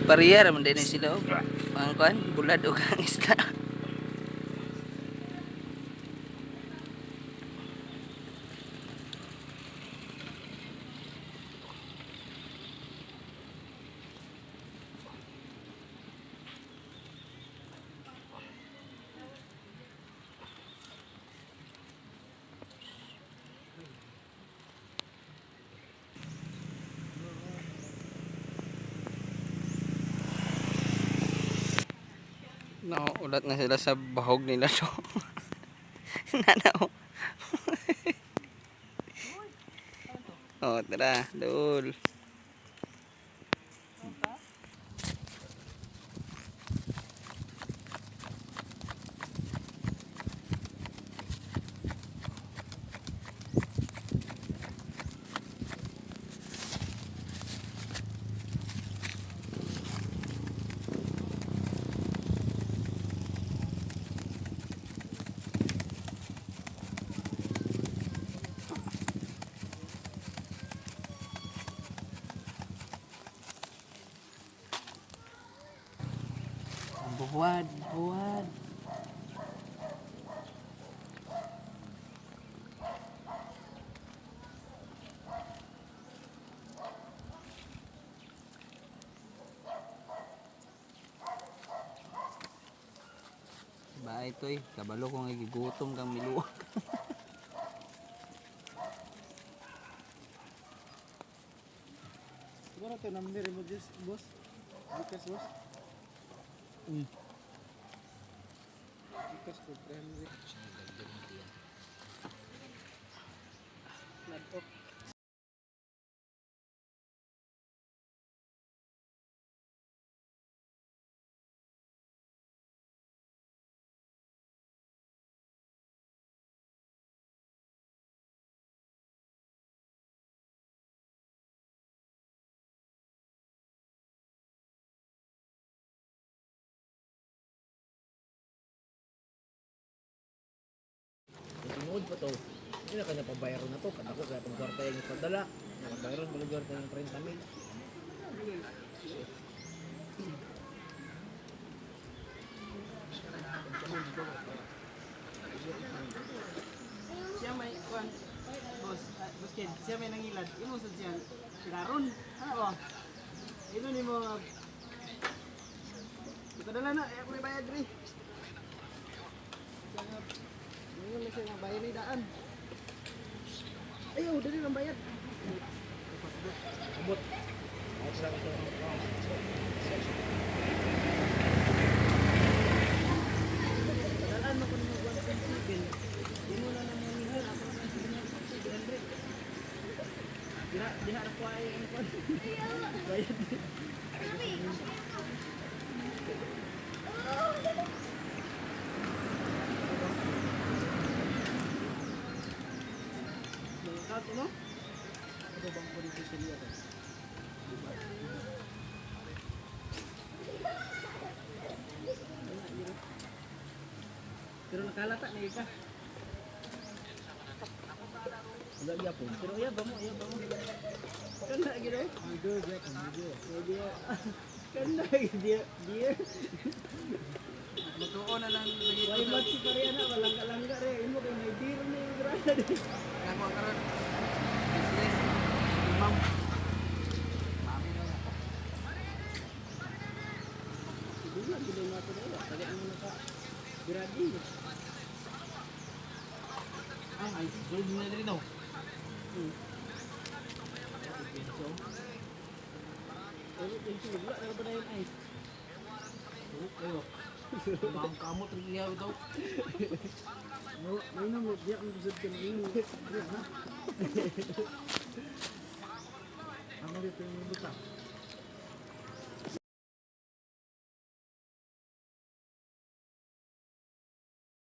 Pareha ra man din sila oh. Ang kuan, bulad og ang isda. No, ulat na sila sa bahog nila to. Nana oh. Oh, tara, dul. Buwad, buwad. Bae toy, kabalo ko nga gigutom kang miluwag. Siguro ito number mo this, boss. Gcash, boss. Gcash ko, 300. Nag-off. Tungod pa to. Hindi na kanya pabayaro na to. Kada ko kaya itong kwarta yung padala. Nakabayaron mo kwarta yung 30 mil. Siya may kuan boss, ah, boss Ken, siya may nangilad. Imo sad siya tiraron. Ano ba? Ino nimo Ipadala na, eh, ako may bayad rin. Siya nga, ngayon lang siya nga bayad ni daan. Ayaw, dali lang bayad. Abot. Ako sa ito. Padalaan mo ko ng 1.7. Imo na nang mangihan, ako na lang 700. Diha, diha na ko ay ang kuan. Bayad. Mga account mo? Ito bang ko dito sa liya to? Pero nakalata na ka. Wala gyapon. Pero iya ba mo, iya ba mo. Kana gid eh. Hindi gyapon, hindi. Dia. Kana gid dia, dia. Magtuo na lang lagi Why mat si pareha na walang kalangga re. Imo kay may beer ni yung grada di. Ako karon. Business. Ma'am. Mami na ako. Dulan gid na to dai. Tali ang naka gradi. Ah, ay gold na diri no. Pero yung wala na ba na yung ice? Ayo. Ang kamot rin iyaw daw. No, may nang diya ang busod ka na. Ano dito yung buta?